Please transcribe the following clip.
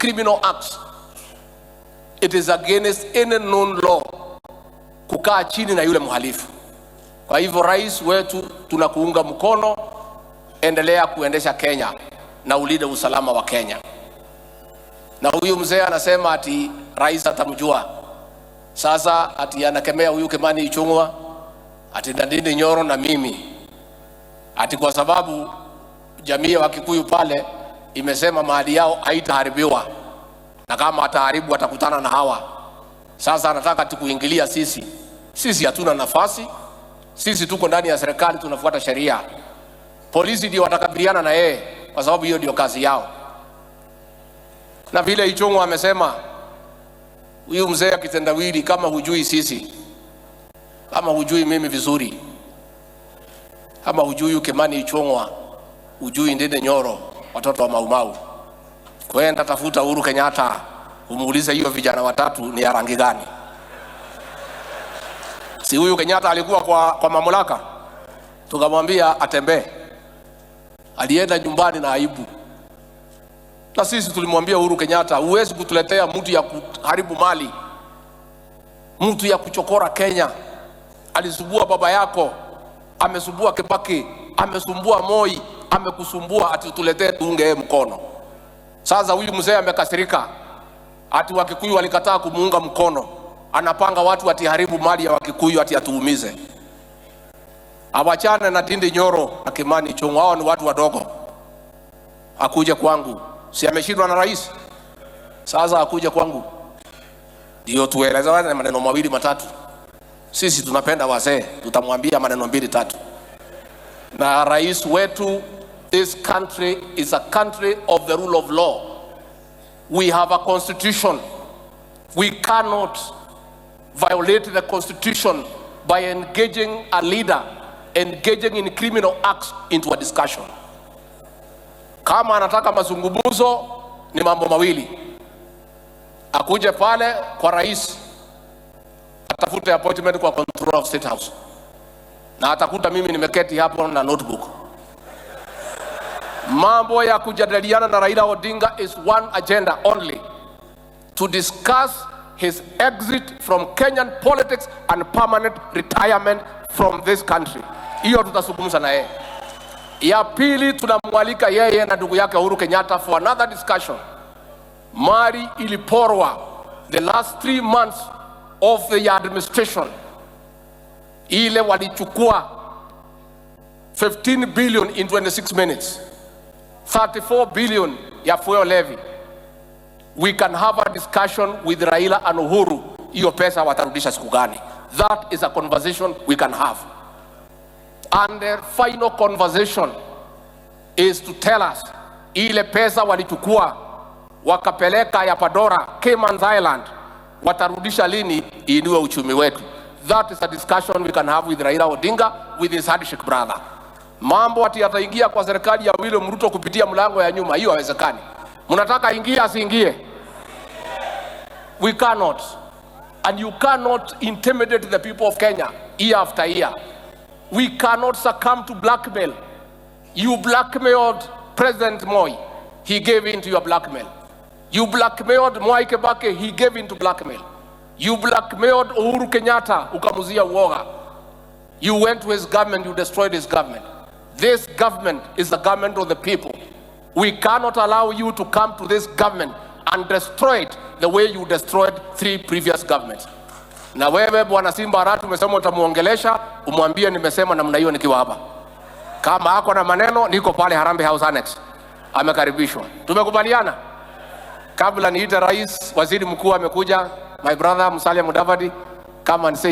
criminal acts. It is against any known law kukaa chini na yule mhalifu. Kwa hivyo, rais wetu, tunakuunga mkono, endelea kuendesha Kenya na ulinde usalama wa Kenya. Na huyu mzee anasema ati rais atamjua. Sasa ati anakemea huyu Kimani Ichung'wa, ati Ndindi Nyoro na mimi, ati kwa sababu jamii ya Wakikuyu pale imesema mali yao haitaharibiwa na kama ataharibu atakutana na hawa. Sasa anataka tukuingilia sisi. Sisi hatuna nafasi, sisi tuko ndani ya serikali, tunafuata sheria. Polisi ndio watakabiliana na yeye kwa sababu hiyo ndio kazi yao. Na vile Ichung'wa amesema, huyu mzee akitendawili, kama hujui sisi, kama hujui mimi vizuri, kama hujui Kimani Ichung'wa, hujui Ndindi Nyoro, watoto wa Maumau, kwenda tafuta Uhuru Kenyatta umuulize hiyo vijana watatu ni ya rangi gani? Si huyu Kenyatta alikuwa kwa mamlaka, tukamwambia atembee, alienda nyumbani na aibu. Na sisi tulimwambia Uhuru Kenyatta, huwezi kutuletea mtu ya kuharibu mali, mtu ya kuchokora Kenya. Alisumbua baba yako, amesumbua Kibaki, amesumbua Moi, amekusumbua ati tuletee tuunge yeye mkono. Sasa huyu mzee amekasirika, ati Wakikuyu walikataa kumuunga mkono, anapanga watu atiharibu mali ya Wakikuyu ati atuumize. Awachane na Ndindi Nyoro na Kimani Ichung'wa, hao ni watu wadogo. Akuje kwangu, si ameshindwa na rais? Sasa akuje kwangu ndio tuelezeane maneno mawili matatu. Sisi tunapenda wazee, tutamwambia maneno mbili tatu. Na rais wetu, this country is a country of the rule of law. We have a constitution. We cannot violate the constitution by engaging a leader engaging in criminal acts into a discussion. Kama anataka mazungumzo ni mambo mawili, akuje pale kwa rais, atafute appointment kwa Controller of State House, na atakuta mimi nimeketi hapo na notebook. Mambo ya kujadiliana na Raila Odinga is one agenda only, to discuss his exit from Kenyan politics and permanent retirement from this country. Hiyo tutazungumza na yeye. Ya pili, tunamwalika yeye na ndugu yake Uhuru Kenyatta for another discussion. Mali iliporwa the last 3 months of the administration, ile walichukua 15 billion in 26 minutes, 34 billion ya fuel levy. We can have a discussion with Raila and Uhuru, hiyo pesa watarudisha siku gani? That is a conversation we can have. And the final conversation is to tell us ile pesa walichukua wakapeleka ya Pandora, Cayman Island, watarudisha lini iinue uchumi wetu? That is a discussion we can have with Raila Odinga with his handshake brother. Mambo ati ataingia kwa serikali ya William Ruto kupitia mlango ya nyuma, hiyo haiwezekani. Mnataka ingie asiingie? We cannot. And you cannot intimidate the people of Kenya year after year. We cannot succumb to blackmail. You blackmailed President Moi. He gave in to your blackmail. You blackmailed Mwai Kibaki. He gave in to blackmail. You blackmailed Uhuru Kenyatta, ukamuuzia uoga. You went to his government, you destroyed his government. This government is the government of the people. We cannot allow you to come to this government and destroy it the way you destroyed three previous governments. Na wewe Bwana Simba Arati umesema utamuongelesha, umwambie nimesema namna hiyo nikiwa hapa. Kama ako na maneno, niko pale Harambee House Annex. Amekaribishwa. Tumekubaliana? Kabla niite rais, waziri mkuu amekuja, my brother Musalia Mudavadi, come and say